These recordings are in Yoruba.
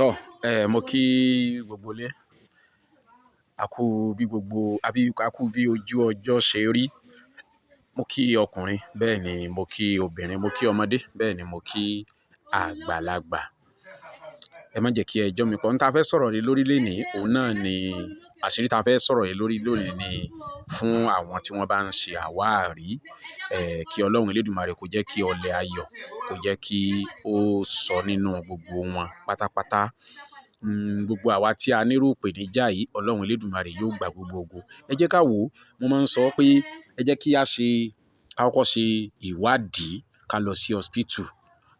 Tọ́, mo kí gbogbo ilé. A kú bí gbogbo, àbí a kú bí ojú ọjọ́ ṣe rí. Mo kí ọkùnrin, bẹ́ẹ̀ ni mo kí obìnrin, mo kí ọmọdé, bẹ́ẹ̀ ni mo kí àgbàlagbà. Ẹ má jẹ́ kí ẹjọ́ mi pọ̀. Ohun tí a fẹ́ sọ̀rọ̀ lé lórí lónìí, òun náà ni àṣírí tí a fẹ́ sọ̀rọ̀ lé lórí lónìí ni fún àwọn tí wọ́n bá ń ṣe àwárí, kí Ọlọ́run Elédùmarè kó jẹ́ kí ọlẹ̀ ayọ̀, kó jẹ́ kí ó sọ nínú gbogbo wọn pátápátá. Gbogbo àwa tí a nírú ìpèníjà yìí, Ọlọ́run Elédùmarè yóò gba gbogbo ògo. Ẹ jẹ́ ká wò ó. Mo máa ń sọ pé ẹ jẹ́ kí a ṣe, ká kọ́kọ́ ṣe ìwádìí, ká lọ sí hospital.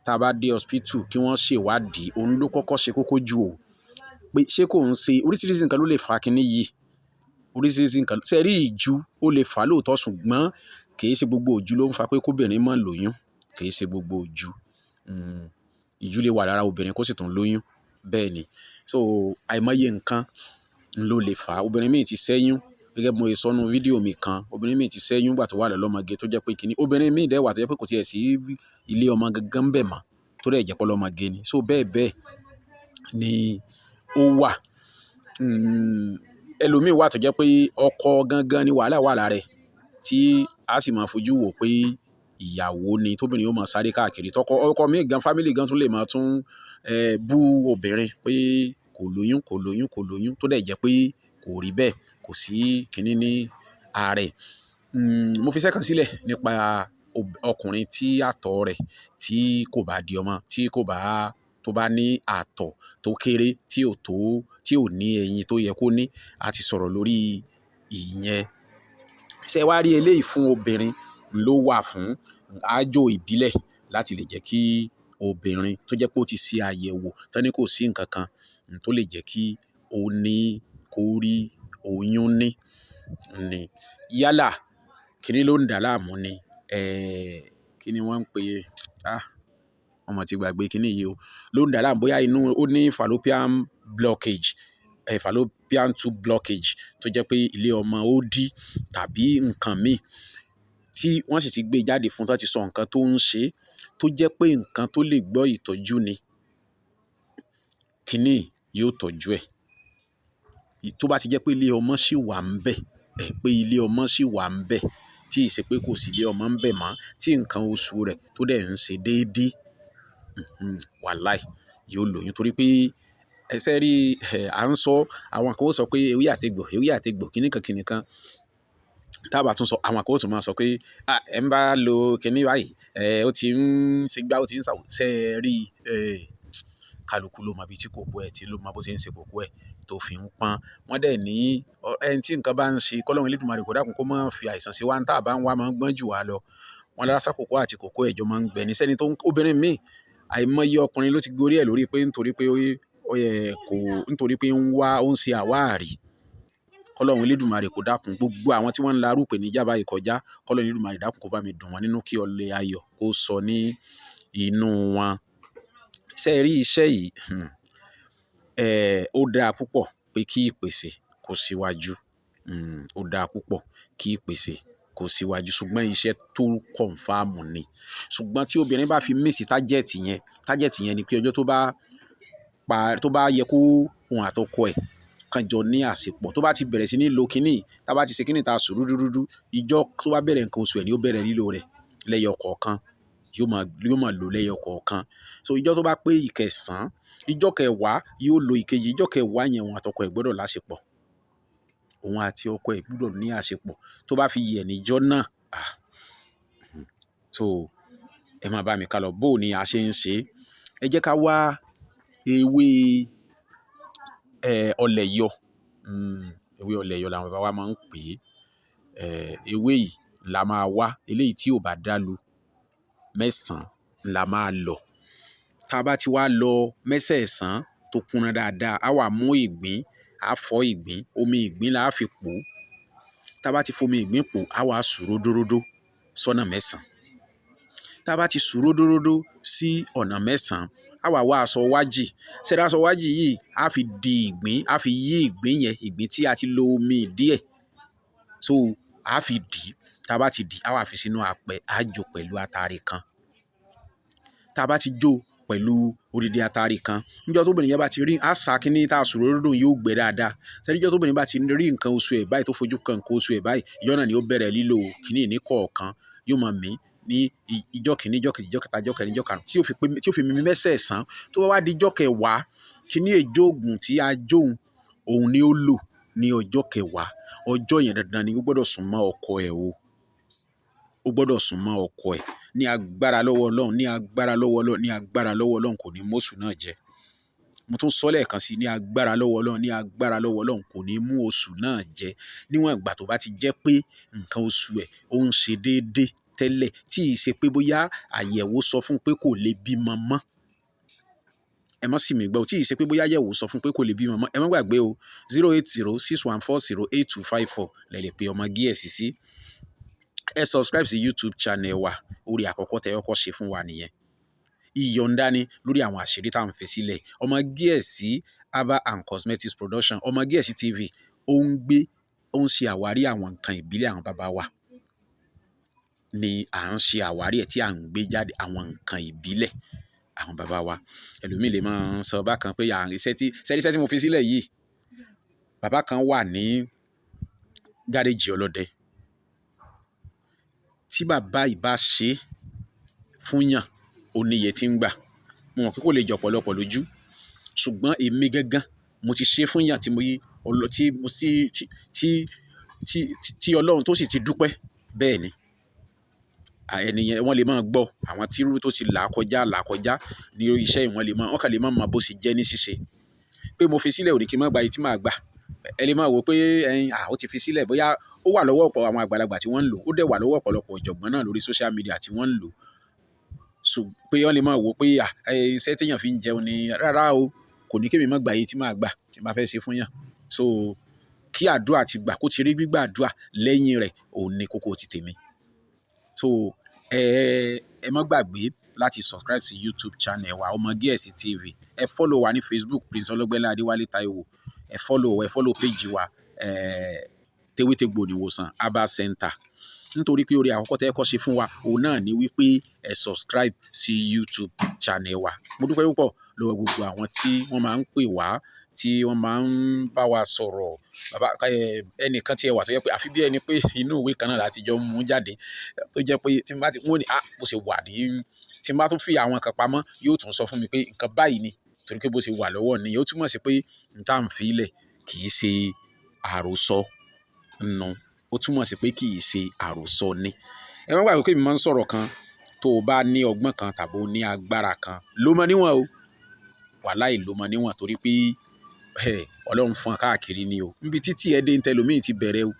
Tí a bá dé hospital kí wọ́n ṣe ìwádìí, òun ló kọ́kọ́ ṣe kókó jù ó. Pé ṣé kò ń ṣe oríṣiríṣi nǹkan ló lè fa kíní yìí. Oríṣiríṣi nǹkan. Ṣé rí ìju ó lè fà lóòótọ́ ṣùgbọ́n kì í ṣe gbogbo ìju ló ń fa pé kó obìnrin má lóyún. Kì í ṣe gbogbo ìju. Ìju lè wà lára obìnrin kó sì tún lóyún. Bẹ́ẹ̀ ni. So àìmọye nǹkan ló lè fà. Obìnrin mìí tí ṣẹ́yún gẹ́gẹ́ bí mo ṣe sọ nínú fídíò mi kan. Obìnrin mìí tí ṣẹ́yún nígbà tó wà lọ́mọge tó jẹ́ pé kíní. Obìnrin mìí dẹ̀ wà tó jẹ́ pé kò tiẹ̀ sí ilé ọmọ gangan bẹ́ẹ̀ mọ́ tó dẹ̀ jẹ́ pé ọlọ́mọge ni. So bẹ́ẹ̀ bẹ́ẹ̀ ni ó wà. Ẹlòmíì wà tó jẹ́ pé ọkọ gangan ni wàhálà wà lára rẹ̀ tí a sì máa fojú wò pé ìyàwó ni tóbìnrin yóò máa sáré káàkiri. Tọkọ, ọkọ mìí gan, family gan tún lè máa tún, bú obìnrin pé kò lóyún, kò lóyún, kò lóyún tó dẹ̀ jẹ́ pé kò rí bẹ́ẹ̀, kò sí kíní ní ara rẹ̀. Mo fi iṣẹ́ kan sílẹ̀ nípa ọkùnrin tí àtọ̀ rẹ̀ tí kò bá di ọmọ, tí kò bá, tó bá ní àtọ̀ tó kéré, tí ò tó, tí ò ní ẹyin tó yẹ kó ní. A ti sọ̀rọ̀ lórí ìyẹn. Ṣé wàá rí eléyìí fún obìnrin ló wà fún àjò ìbílẹ̀ láti lè jẹ́ kí obìnrin tó jẹ́ pé ó ti ṣe àyẹ̀wò tán ní kò sí nǹkan kan tó lè jẹ́ kí ó ní kó rí oyún ní ni. Yálà, kíní ló ń dà láàmú ni? Kí ni wọ́n ń pè é? Ah! Mo mọ̀ tí gbàgbé kíní yìí o. Ló ń dà láàmú bóyá inú ó ní fallopian blockage, fallopian tube blockage tó jẹ́ pé ilé ọmọ ó dí tàbí nǹkan mìí tí wọ́n sì ti gbé jáde fún tó ti sọ nǹkan tó ń ṣe tó jẹ́ pé nǹkan tó lè gbọ́ ìtọ́jú ni. Kíní yóò tọ́jú ẹ̀. Tó bá ti jẹ́ pé ilé ọmọ sì wà ń bẹ̀, pé ilé ọmọ sì wà ń bẹ̀, tí ì ṣe pé kò sí ilé ọmọ ń bẹ̀ mọ́, tí nǹkan oṣù rẹ̀ tó dẹ̀ ń ṣe déédéé, wàláì yóò lóyún torí pé ẹ ṣé rí, à ń sọ àwọn kan ó sọ pé ewé àtegbò, kíníkan kíníkan. Tí a bá tún sọ, àwọn kan ó tún máa sọ pé, "à, ẹ ń bá lo kíní báyìí, ó ti ń ṣe gbá, ó ti ń ṣàwọ̀." Ṣé rí, kálukú ló mọ ibi tí kòkó ẹ̀ tí ló mọ bó ṣe ń ṣe kòkó ẹ̀ tó fi ń pọ́n. Wọ́n dẹ̀ ní, ẹni tí nǹkan bá ń ṣe, kọ́lọ́run Elédùmarè kó dákun kó má fi àìsàn sí wa tí a bá ń wá máa ń gbọ́n jù wá lọ. Wọ́n lásán kòkó àti kòkó ẹ̀jọ máa ń gbẹ ní. Sẹ́ni tó ń, obìnrin mìí, àìmọye ọkùnrin ló ti gorí ẹ̀ lórí pé nítorí pé ó yẹ kó, nítorí pé ń wá, ó ń ṣe àwárí. Kọ́lọ́run Elédùmarè kó dákun gbogbo àwọn tí wọ́n ń larú ìpèníjà báyìí kọjá. Kọ́lọ́run Elédùmarè dákun kó bá mi dùn wọ́n nínú kí ọlẹ̀ ayọ̀ kó sọ ní inú wọn. Ṣé ẹ rí iṣẹ́ yìí? Ó dáa púpọ̀ pé kí ìpèsè kó síwájú. Ó dáa púpọ̀ kí ìpèsè kó síwájú ṣùgbọ́n iṣẹ́ tó confirm ni. Ṣùgbọ́n tí obìnrin bá fi miss target yẹn, target yẹn ni pé ọjọ́ tó bá pa, tó bá yẹ kó òun àtọkọ ẹ̀ kan jọ ní àsèpọ̀, tó bá ti bẹ̀rẹ̀ sí ní lo kíní, tí a bá ti ṣe kíní ta sùn rúdurúdu, ìjọ tó bá bẹ̀rẹ̀ nǹkan oṣù ẹ̀ ni ó bẹ̀rẹ̀ lílò rẹ̀ lẹ́yọ kọ̀ọ̀kan. Yóò máa lò lẹ́yọ kọ̀ọ̀kan. So ìjọ tó bá pé ìkẹsàn-án, ìjọ kẹwàá yóò lo ìkejì, ìjọ kẹwàá yẹn òun àtọkọ ẹ̀ gbọdọ̀ láṣepọ̀. Òun àti ọkọ ẹ̀ gbọdọ̀ ní àṣepọ̀. Tó bá fi yẹ̀ ní ìjọ náà, ah! So ẹ máa bá mi ká lọ. Bó ni a ṣe ń ṣe? Ẹ jẹ́ ká wá ewé, ọlẹ̀ yọ. Ewé ọlẹ̀ yọ làwọn bàbá wa máa ń pè é. Ewé yìí la máa wá. Eléyìí tí ò bá dàlú mẹ́sàn-án la máa lọ. Tí a bá ti wá lọ mẹ́sẹ̀sán tó kúnna dáadáa, a wà mú ìgbín, a fọ ìgbín, omi ìgbín la fi pò. Tí a bá ti fomi ìgbín pò, a wá sú ródóródó sọ́nà mẹ́sàn-án. Tí a bá ti sú ródóródó sí ọ̀nà mẹ́sàn-án, a wà wá aṣọ wájì. Ṣé aṣọ wájì yìí a fi di ìgbín, a fi yí ìgbín yẹn, ìgbín tí a ti lo omi díẹ̀. So a fi dì. Tí a bá ti dì, a wà fi sínú apẹ, a jó pẹ̀lú atare kan. Tí a bá ti jó Pẹ̀lú odidi atari kan. Níjọ́ tóbìnrin yẹn bá ti rí àṣà kínní tá a sùn lódò yóò gbẹ dáadáa. Sẹ́ni níjọ́ tóbìnrin bá ti rí nǹkan oṣù ẹ̀ báyìí, tó fojú kan nǹkan oṣù ẹ̀ báyìí, ìjọ́ náà ni ó bẹ̀rẹ̀ lílo kínní ní kọ̀ọ̀kan. Yóò máa mí ní ìjọ́ kìíní, ìjọ́ kejì, ìjọ́ kẹta, ìjọ́ kẹrin, ìjọ́ karùn-ún, tí ó fi pé, tí ó fi mímí mẹ́sẹ̀ẹ̀sán. Tó bá wá di ìjọ́ kẹwàá, kínní èjóògùn tí a jóun, òun ni ó lò ní ọjọ́ kẹwàá. Ọjọ́ yẹn dandan ni ó gbọ́dọ̀ sùn mọ́ ọkọ ẹ̀ o. Ó gbọ́dọ̀ sùn mọ́ ọkọ ẹ̀. Ní agbára lọ́wọ́ Ọlọ́run, ní agbára lọ́wọ́ Ọlọ́run, ní agbára lọ́wọ́ Ọlọ́run, kò ní mú oṣù náà jẹ. Mo tún sọ lẹ́ẹ̀kan sí, ní agbára lọ́wọ́ Ọlọ́run, ní agbára lọ́wọ́ Ọlọ́run, kò ní mú oṣù náà jẹ. Níwọ̀n ìgbà tó bá ti jẹ́ pé nǹkan oṣù ẹ̀ ó ń ṣe déédé tẹ́lẹ̀, tí ì ṣe pé bóyá àyẹ̀wò sọ fún pé kò lè bímọ mọ́. Ẹ má sì mí gbọ́, tí ì ṣe pé bóyá àyẹ̀wò sọ fún pé kò lè bímọ mọ́. Ẹ má gbàgbé o, 08061408254 lẹ lè pe ọmọ gíẹ̀sì sí. Ẹ subscribe sí YouTube channel wa, orí àkọ́kọ́ tẹ́ kọ́kọ́ ṣe fún wa nìyẹn. Ìyọ̀ǹda ni lórí àwọn àṣírí tá à ń fi sílẹ̀. Ọmọ gíẹ̀sì Herbal and Cosmetics Production, ọmọ gíẹ̀sì TV, ó ń gbé, ó ń ṣe àwárí àwọn nǹkan ìbílẹ̀ àwọn bàbá wa ni à ń ṣe àwárí ẹ̀ tí à ń gbé jáde, àwọn nǹkan ìbílẹ̀ àwọn bàbá wa. Ẹlòmíì lè máa sọ bákan pé iṣẹ́ tí sẹ́rí, iṣẹ́ tí mo fi sílẹ̀ yìí. Bàbá kan wà ní gáréèjì ọlọ́dẹ. Tí bàbá yìí bá ṣe fún yàn, ó ní iye tí ń gbà. Mo mọ̀ pé kò lè jọ ọ̀pọ̀lọpọ̀ lójú, ṣùgbọ́n èmi gangan mo ti ṣe fún yàn tí mo yí ọlọ tí mo tí tí tí tí Ọlọ́run tó sì ti dúpẹ́. Bẹ́ẹ̀ ni ẹni yẹn, wọ́n lè máa gbọ́ àwọn tírú tó ti là kọjá ní iṣẹ́ yìí, wọ́n lè máa, wọ́n kàn lè máa mọ bó ṣe jẹ́ ní ṣíṣe. Pé mo fi sílẹ̀ ò ní kí n má gba èyí tí màá gbà. Ẹ lè máa wò pé ẹyin ó ti fi sílẹ̀, bóyá ó wà lọ́wọ́ ọ̀pọ̀ àwọn àgbàlagbà tí wọ́n ń lò, ó dẹ̀ wà lọ́wọ́ ọ̀pọ̀lọpọ̀ ọ̀jọ̀gbọ́n náà lórí social media tí wọ́n ń lò. So pé wọ́n lè máa wò pé iṣẹ́ téèyàn fi ń jẹun ni. Rárá o, kò ní kí èmi má gba èyí tí màá gbà tí n bá fẹ́ ṣe fún yàn. So kí àdúrà ti gbà, kó ti rí gbígbà àdúrà lẹ́yìn rẹ̀, òun ni kókó ti tèmi. So ẹ má gbàgbé láti subscribe sí YouTube channel wa, Ọmọ Gíẹ̀sì TV. Ẹ follow wa ní Facebook, Prince Ọlọ́gbẹ́lá Adéwálé Táíwò. Ẹ follow page wa, Tewétegbò Níwòsàn Herbal Center. Nítorí pé orí àkọ́kọ́ tẹ́ ẹ kọ́ ṣe fún wa, òun náà ni wípé ẹ subscribe sí YouTube channel wa. Mo dúpẹ́ púpọ̀ lọ́wọ́ gbogbo àwọn tí wọ́n máa ń pè wá, tí wọ́n máa ń bá wa sọ̀rọ̀. Bàbá ẹnìkan tí ẹ wà tó jẹ́ pé àfi bí ẹni pé inú ìwé kan náà láti jọ mú jáde, tó jẹ́ pé tí n bá ti wọ́n ní bó ṣe wà ní, tí n bá tún fi àwọn kan pamọ́, yóò tún sọ fún mi pé nǹkan báyìí ni, torí pé bó ṣe wà lọ́wọ́ ni. Ó túmọ̀ sí pé n tá ń fi lẹ̀ kì í ṣe àròsọ nù. Ó túmọ̀ sí pé kì í ṣe àròsọ ni. Ẹ má gbàgbé pé èmi máa ń sọ̀rọ̀ kan: tó o bá ní ọgbọ́n kan tàbí o ní agbára kan, ló mọ níwọ̀n o. Wàláì, ló mọ níwọ̀n, torí pé Ọlọ́run fún ọ káàkiri ni o. Níbi títí ẹ dé ń tẹlòmíì ti bẹ̀rẹ̀ o.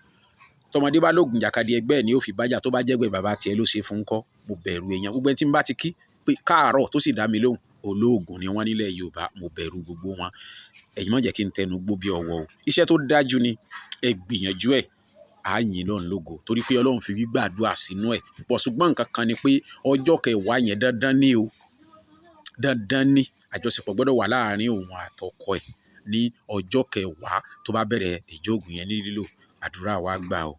Tọmọdé bá lóògùn jàkadì, ẹgbẹ́ ẹ̀ ni ó fi bájà. Tó bá jẹ́gbẹ́ bàbá tiẹ̀ ló ṣe fún kọ́. Mo bẹ̀rù èèyàn. Gbogbo ẹni tí n bá ti kí pé káàárọ̀ tó sì dá mi lóhùn, olóògùn ni wọ́n nílẹ̀ Yorùbá. Mo bẹ̀rù gbogbo wọn. Ẹ̀yin má jẹ́ kí n tẹnu gbó bí ọwọ́ o. Iṣẹ́ tó dájú ni, ẹ gbìyànjú ẹ̀, á yìn Ọlọ́run lógo, torí pé Ọlọ́run fi gbígbàdúrà sínú ẹ̀ pọ̀. Ṣùgbọ́n nǹkan kan ni pé ọjọ́ kẹwàá yẹn, dandan ni o, dandan ni àjọṣepọ̀ gbọ́dọ̀ wà láàrin òun àtọkọ ẹ̀ ní ọjọ́ kẹwàá tó bá bẹ̀rẹ̀ ìjóògùn yẹn ní lílò. Àdúrà wa gbà o.